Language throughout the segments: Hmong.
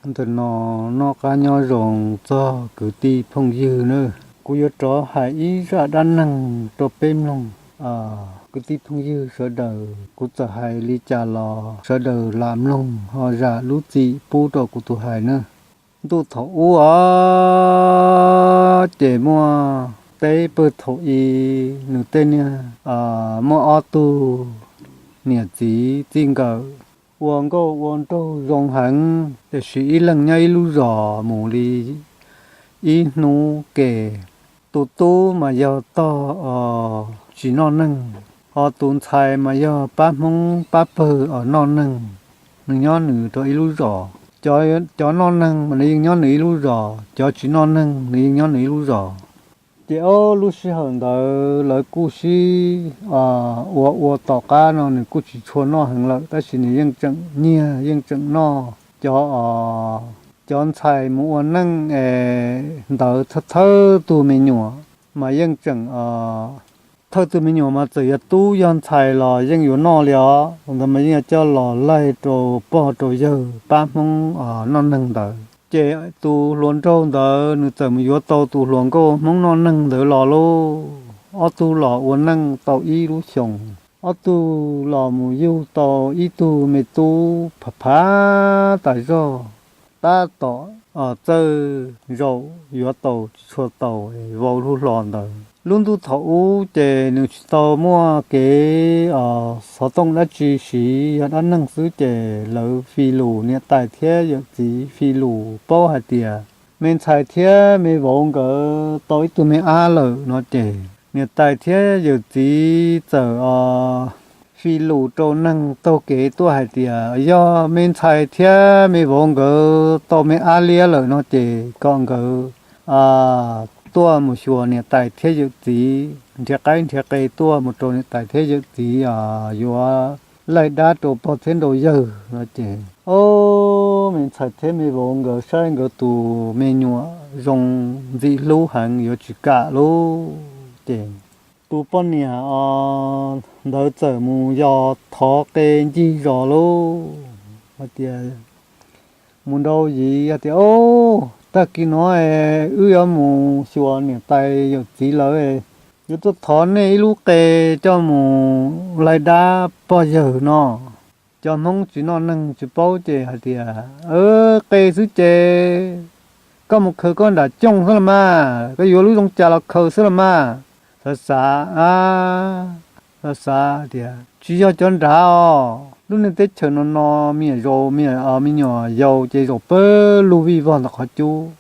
Ntawm no noj qab nyob zoo txog kwv tij phooj ywg nawb. Kuv yuav rov hais ib zaj dab neeg rau peb mloog. Kwv tij phooj ywg sawv daws, kuv txawm hais li cas los sawv daws lam mloog ho zam lub txim pub rau kuv tus hais nawb. Ntuj thaum ub os, ces muaj teb pawg thaum i, nws tej niag muaj ob tug niam txiv txij nkawm ua nkauj ua nraug zoo heev, tiam sis ib leeg nyob ib lub zos mus li ib hnub ke. Tus tub mas yog tog os, tsis noj neeg, ho tus ntxhais mas yog pab Hmoob pab pawg os noj neeg. Nws nyob nws rau ib lub zos. Cov noj neeg mas nws yeej nyob nws ib lub zos, cov tsis noj neeg nws yeej nyob nws ib lub zos. Ces ob lub sij hawm ntawd lawv kuj sib ua ua tom qab no nws kuj tsis tshua noj heev lawm, tab sis nws yeej tseem nyiag yeej tseem noj. Cov os, cov ntxhais mus ua neej es ntawd thawj thawj tug me nyuam mas yeej tseem, thawj tug me nyuam mas txawm yog tub yog ntxhais los yeej yuav noj li os. Ntawd mas yeej yuav coj los laig rau pog rau yawg pab Hmoob noj neeg ntawd. Ces tus hluas nraug ntawd nws txawm mus yuav tau tus hluas nkauj Hmoob noj neeg ntawd los lauj. Ob tug los ua neej tau ib lub xyoos, ob tug los mus yug tau ib tug me tub phav phav tas zog, tab tom txawj zaum yuav tau tsis tshua tau, vau lub hlo ntawd. Lub ntuj thaum ub ces nws tsis tau muaj kev xov tooj dab tsi siv, yog dab neeg xwb ces lawv fi lus, niam tais thiab yawm txiv fi lus paub hais tias me ntxhais thiab me vauv nkawd tau ib tug me ab lawm no ces niam tais thiab yawm txiv txawm fi lus rau neeg taug kev tuaj hais tias yog me ntxhais thiab me vauv nkawd tau me ab liab lawm no ces kom nkawd tuaj mus xyuas niam tais thiab yawm txiv, nrhiav qaib nrhiav qe tuaj mus rau niam tais thiab yawm txiv yuav laig dab rau pog thiab rau yawg no ces, o, me ntxhais thiab me vauv nkawd saib nkawd tus me nyuam zoo ntxim hlub heev yuav tsis kam lauj. Ces tus poj niam ntawd txawm mus yos thov qe ncig zos lauj, hais tias mus nrau yiv hais tias, o, tag kis no wb yuav mus xyuas niam tais yawm txiv lawv, yuav tuaj thov nej ib lub qe coj mus laig dab pog yawg no. Cov Hmoob tsis noj neeg tsis paub ces hais tias, qe xwb ces koj mus khaws koj nram cooj xwb los mas, koj yuav lub zoo cas los khaws xwb los mas. Xav xav, xav xav tias tsis yog cov nrad os, lub niag teb chaws no no me nyuam yaus, me nyuam yaus ces zaum pawg lug vij vog ntawm qhov cub.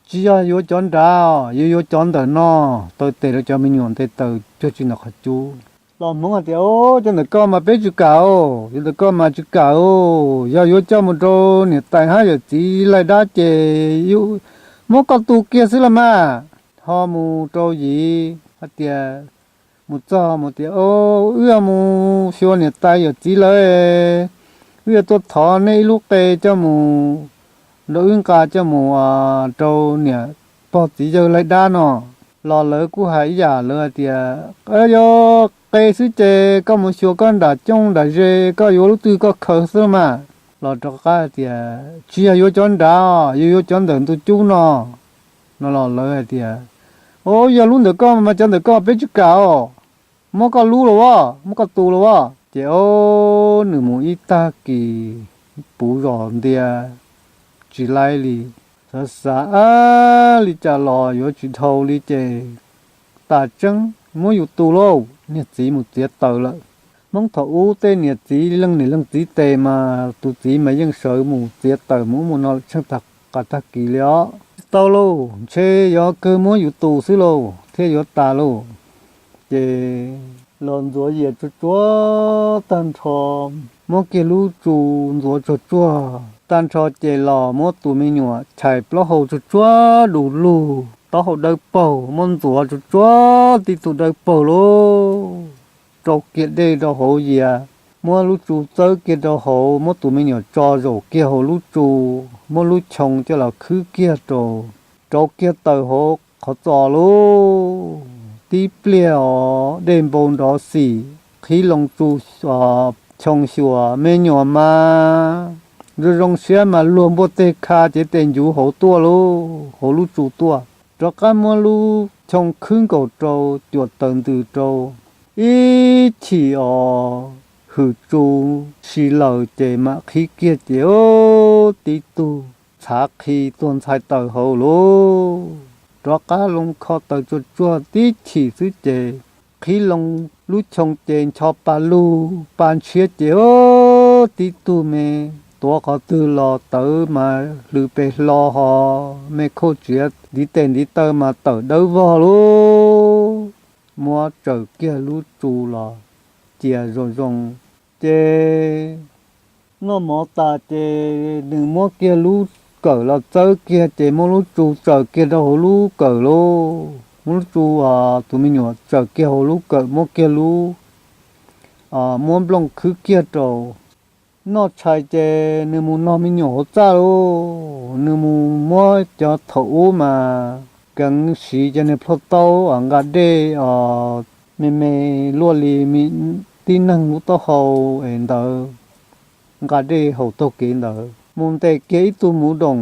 Tsis yog yuav cov nrad os, yuav yuav cov ntawm no, taw tes rau cov me nyuam nte taws cuag tsis ntawm qhov cub. Los Hmoob hais tias, o, cov ntawm koj mas peb tsis kam os, cov ntawm koj mas tsis kam os, yog yuav coj mus rau niam tais hab yawm txiv laig dab ces muab koj tu kiag xwb los mas. Ho mus rau yiv hais tias, mus txog mus tias, o, wb yuav mus xyuas niam tais yawm txiv lawv, wb yuav tuaj thov nej ib lub qe coj mus rau wb nqa coj mus rau niam pog txiv yawg laig dab no. Los lawv kuj hais ib yam, lawv hais tias, yog qe xwb ces koj mus xyuas koj nram cooj nram ze, koj yuav lub twg koj khaws xwb los mas. Los rov qab hais tias tsis yog yuav cov nrad, yuav yuav cov ntawm ntu cub no. No los lawv hais tias, o, yog lub ntawm koj mas cov ntawm koj peb tsis kam os, muab koj lub los as, muab koj tu los as. Ces o, nws mus ib tag kis puv zos ntias tsis laib li. Xav xav, ab, li cas los yuav tsis dhau li ces tas tseeb muab yus tu lauj, niag txiv mus txiav taws lawm. Hmoob thaum ub tej niam txiv leej niam leej txiv tes mas tus txiv mas yeej sawv mus txiav taws mus ub mus no lawm tsheej tag, qas tag kis li os. Tsis tau lauj, ntshe yuav kawg muab yus tu xwb lauj thiaj yuav tas lauj. Ces los ntxuav yias tsuag tsuag tag nrho, muab kiag lub tsu ntxuav tsuag tsuag tag nrho ces los muab tus me nyuam chais plaub hau tsuag tsuag du lug, taub hau dawb paug, muab ntxuav tsuag tsuag tib tug dawb paug lauj, rau kiag dej rau hauv yias, muab lub tsu txawb kiag rau hauv, muab tus me nyuam tso zaum kiag hauv lub tsu, muab lub choo coj los khwb kiag rau, rauv kiag taws hauv qhov txos lauj. Tib pliag os dej npau nrov xim, qhib loo tsu, choo xyuas, me nyuam mas Zoo zoo siab mas luag npuaj teg kha cev tes ncuv hauv tuaj lauj, hauv lub tsu tuaj. Rov qab muab lub choo khwb nkaus rau, cuam taws ntws rau, ib chim os, hwm tsu si laws ces mam qhib kiag ces tib tug txhav qhi tuag ntxhais taws hauv lauj. Rov qab loo kho taws tsuag tsuag tib chim xwb ces qhib loo lub choo ces ncho pa lug pa ntshiab ces tib tug me tuav qhov twg los tawv mas hlws pes hlo ho, me khauj tsiav ntiv tes ntiv taw mas tawm dawb vog lauj. Muab tsaws kiag lub tsu los cia zoo zoo ces noj mov tas ces nws muab kiag lub kawm los txawb kiag ces muab lub tsu tsaws kiag rau hauv lub kawm lauj. Muab lub tsu, tus me nyuam tsaws kiag hauv lub kawm, muab kiag lub, muab nplooj khwb kiag rau. Noj tshais ces nws mus nog me nyuam hauv txaj lauj. Nws mus muab cov thaum ub mas keev siv cov niag plhuaj taub nqa dej os, me me luaj li tib neeg lub taub hau es ntawd, nqa dej haus taug kev ntawd mus ntes kiag ib tug muv doom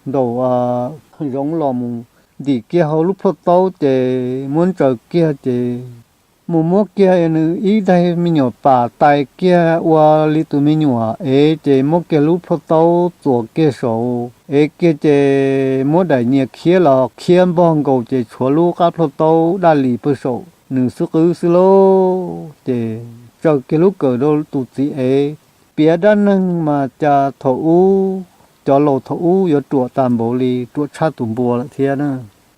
nraum zoov los mus ntim kiag hauv lub plhuaj taub ces muab ntsaws kiag ces mus muab kiag nws ib daig me nyuam pam tais kiag ua li tus me nyuam ev ces muab kiag lub plhuaj taub txuas kiag saud ev kiag ces muab daim nyias khiab los khiab npog nkaus ces tshuav lub qab plhuaj taub daj li pawg saum nws xub qwb xwb lauj. Ces tsaws kiag lub kawm rau tus txiv ev. Piav dab neeg mas cas thaum ub, cov laus thaum ub yuav ruam tas npaum li, ruam tshaj tus npua lawm thiab na,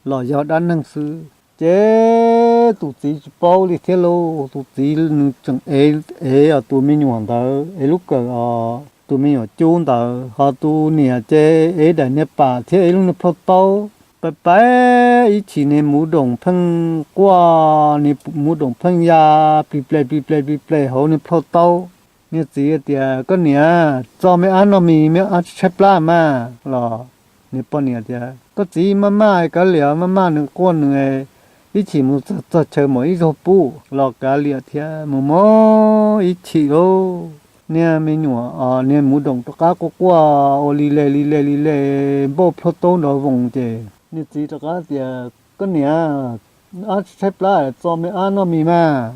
los yog dab neeg xwb. Ces tus txiv tsis paub li thiab lauj, tus txiv nws tseem ev, ev tus me nyuam ntawd, ev lub kawm os, tus me nyuam cub ntawd, ho tus niam ces ev daim niag pam thiab ev lub niag plhuaj taub. Pais pais ib chim niag muv doom pheej quaj, niag muv doom pheej ya plig pleg plig pleg plig pleg hauv niag plhuaj taub. Niag txiv tias, Koj niam, txo me ab noj mis, me ab tshaib plab mas los. Niag poj niam tias, Koj txiv, maj maj kav liam, maj maj nws quaj nws, ib chim mus txog chaw mam ib zaug pub los kav liam thiab. Mus mus ib chim lauj, niag me nyuam, niag muv doom rov qab quaj quaj ua li le li le li le, npauj plhuaj taub nrov voos ces niag txiv rov qab tias, Koj niam, ab tshaib plab, txo me ab noj mis mas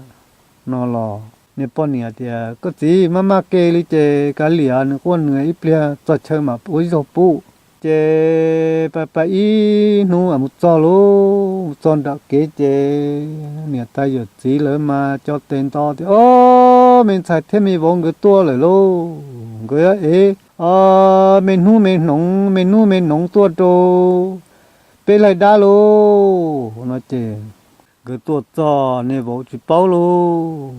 no los. Niag poj niam tias, Koj txiv, maj maj ke li ces kav liam, nws quaj nws, ib pliag txog chaw mam ua ib zaug pub. Ces pais pais ib hnub mus txog lauj, mus txog nram kev ces niam tais yawm txiv lawv mas co tes nto tias, Ob, me ntxhais thiab me vauv nkawd tuaj lawm lauj, nkawd ev me hnub me hnoov, me hnub me hnoov tuaj rau peb laig dab lauj no ces nkawd tuaj txog niag vauv tsis paub lauj.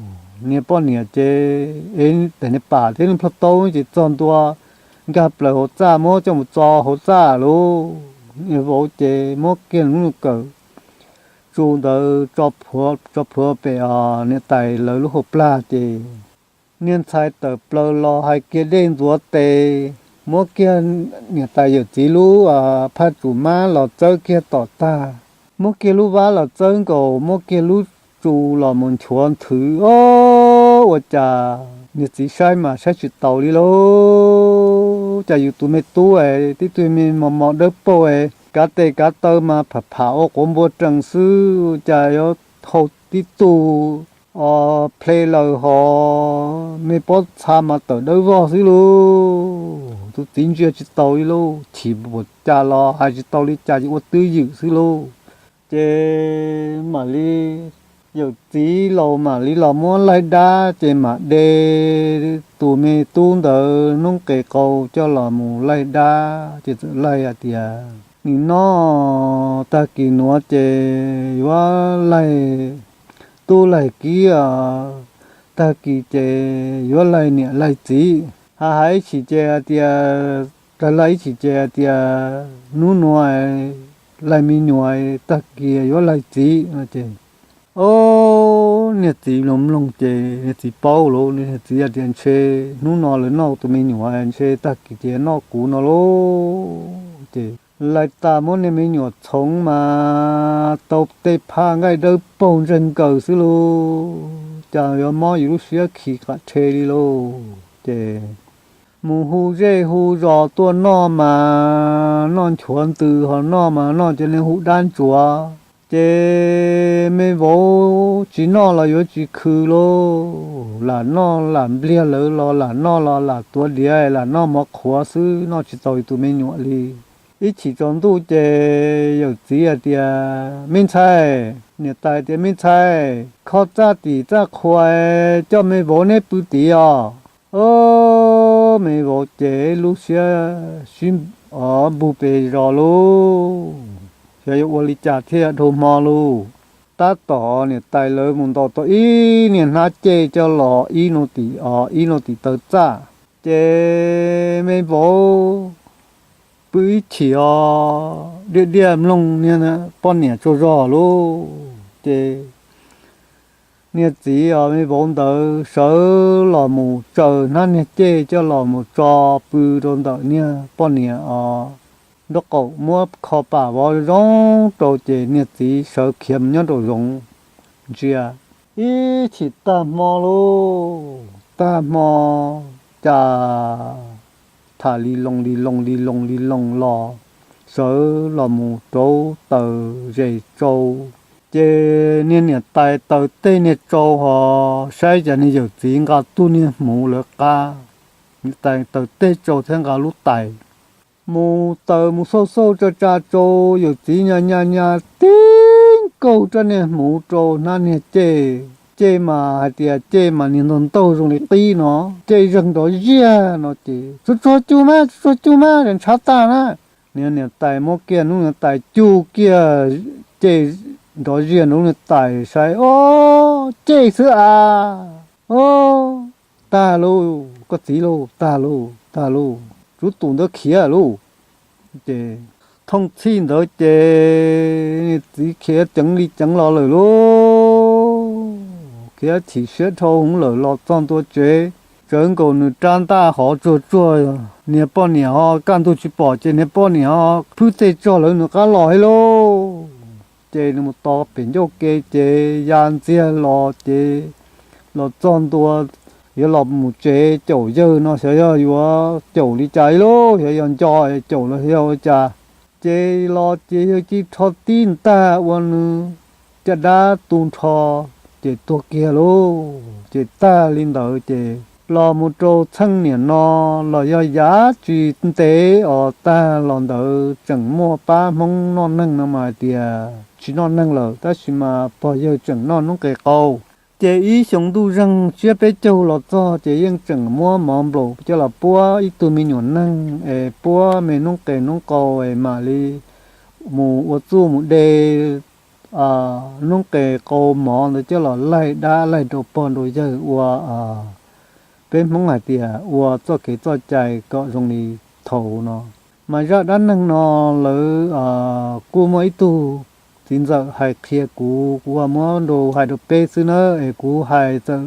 Niag poj niam ces ev tes niag pam thiab niag plhuaj taub ces txog ntua, nkag plaws hauv txaj muab coj mus txo hauv txaj lauj. Niag vauv ces muab kiag lub kawm tsu ntawd tso plhuav pem niam tais lawv lub hauv plag ces niag ntxhais tawm plaws los hais kiag dej ntxuav tes, muab kiag niam tais yawm txiv lub phaj tsum mab los txawb kiag tom tag, muab kiag lub vab los txawb nkaus, muab kiag lub tsu los mus nchuav nthwv. Ob, ua cas niag txiv saib mas saib tsis taus li lauj, cas yus tus me tub es tib tug me mos mos dawb paug es kav tes kav taw mas pham pham ua quav npua rees xwb, cas yuav hau tib tug ple laws hos me pob txha mas tawm dawb vog xwb lauj. Tus txiv ntsia tsis taus li lauj, chim npaum cas los hais tsis tau li cas, ces ua twj ywm xwb lauj. Ces mam li yawm txiv laus mam li los muab laig dab, ces mam de tus me tub ntawd noob qes qau coj los mus laig dab, ces txawm laig hais tias, Nim no tag kis nuav ces yuav laig tub laig kiv, tag kis ces yuav laig niam laig txiv. Hais hais ib chim ces hais tias, laig laig ib chim ces hais tias, Hnub nuav laig me nyuam, tag kis yuav laig txiv no ces, ob, niag txiv mloog mloog ces niag txiv paub lauj, niag txiv hais tias, Ntshe hnub no lawv noj tus me nyuam, ntshe tag kis ces noj kuv no lauj. Ces laig tas muab niag me nyuam txhoov mas tau tej phaj nqaij dawb paug ntseg nkaws xwb lauj, cas yuav mob yus lub siab khi qam rhe li lauj. Ces mus hu zej hu zos tuaj noj mas noj nchuav ntws, ho noj mas noj cov niag hu dab ntsuav. Ces me vauv tsis noj los yuav tsis khw lauj, lam noj lam npliag lawv los lam noj los lam tuav diav lam noj mov qhuav xwb, noj tsis tau tus me nyuam li. Ib chim tsaus ntuj ces yawm txiv hais tias, Me ntxhais, niam tais tias, Me ntxhais, kho txaj tim txaj qhua coj me vauv neb pw tid os. Ob, me vauv ces lub siab sib, o, npug pes zos lauj, xyov yuav ua li cas thiaj dhau hmo lauj. Tab tom niam tais lawv mus ntaus tau ib niag hnab cej coj los ib no tim, o, ib no tim taw txaj, ces me vauv pw ib chim os diaj diaj mloog niag poj niam tsaug zog lauj. Ces niag txiv os me vauv ntawd sawv los mus tsaws hnab niag cej coj los mus tso pw rau ntawm niag poj niam os nraub qaum, muab kho pam vov zoo rau ces niag txiv sawv khiav mus nyob rau zoov ntsia. Ib chim tag hmo lauj, tag hmo cas tham li loo li loo li loo li loo los sawv los mus rauv taws zes tsau. Ces niag niam tais taws tej niag tsau ho saib cas niag yawm txiv nqa tug niag hmuv lawv qab, niam tais taws tej tsau thiab nqa lub tais mus taws mus xauj xauj tsa tsa tsau, yawm txiv nyas nyas nyas tib nkaug rab niag hmuv rau hnab niag cej. Cej mas hais tias cej mas niag ntaug ntaug zoo li qib no, cej zeeg nrov ziag no ces, Tsuag tsuag cug mas, tsuag tsuag cug mas, ntshav tag na. Niag niam tais muab kiag nub niag tais cug kiag cej nrov ziag nub niag tais saib, Ob, cej xwb as. Ob, tag lauj, koj txiv lauj, tag lauj, tag lauj, tsuv tus ntawd khiav lauj. Ces thooj txhij ntawd ces niag txiv khiav ceev li ceev los lawm lauj. Khiav chim siab dhau hwv lawm los txog ntua tsev, tsawv nkaus nws rab ntaj hov tsuag tsuag, niag poj niam ho kaj ntug tsis pom ces niag poj niam ho phwb tej tsog lawv nws qab los thiab lauj. Ces nws mus tos pem ncauj ke ces ya ntxiag los ces los txog ntua, yuav los mus tsev caum yawg no xyov yog yuav caum li cas lauj, xyov yog nco caum los xyov yog ua cas. Ces los ces yawg cia rho tib ntag ua nws caj dab tu nrho ces tuag kiag lauj. Ces tag li ntawd ces los mus rau txheej niam no los yog yav tsis ntev os tag los ntawd tseem muaj pab Hmoob noj neeg no mas hais tias tsis noj neeg lawm tab sis mas pog yawg tseem noj noob qes qau. Ces ib xyoo ntuj zeeg tsiab peb caug los txog ces yeej tseem muab mov nplaum coj los puab ib tug me nyuam neeg es puab me noob qes noob qau es mam li mus ua txuj mus de noob qes qau mov ntawd coj los laig dab laig rau pog rau yawg ua, peb Hmoob hais tias ua txoj kev txoj cai kom zoo li thaum no. Mas zaj dab neeg no lawv kuj muaj ib tug txiv ntxawm hais qhia kuv, kuv muab nrau hais rau peb xwb na, es kuv hais txawm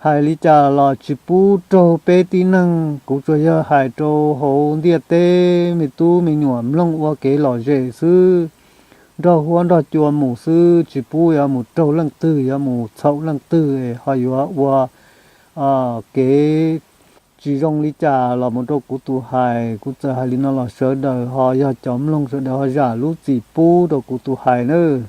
hais li cas los tsis pub raug peb tib neeg, kuv tsuas yog hais rau hauv ntiaj teb me tub me nyuam mloog ua kev lom zem xwb, nrog huab nrog cua mus xwb, tsis pub yuav mus raug leej twg, yuav mus txhaum leej twg es ho yuav ua kev tsis zoo li cas los mus rau kuv tus hais. Kuv txawm hais li no los sawv daws ho yog cov mloog sawv daws ho zam lub txim pub rau kuv tus hais nawb.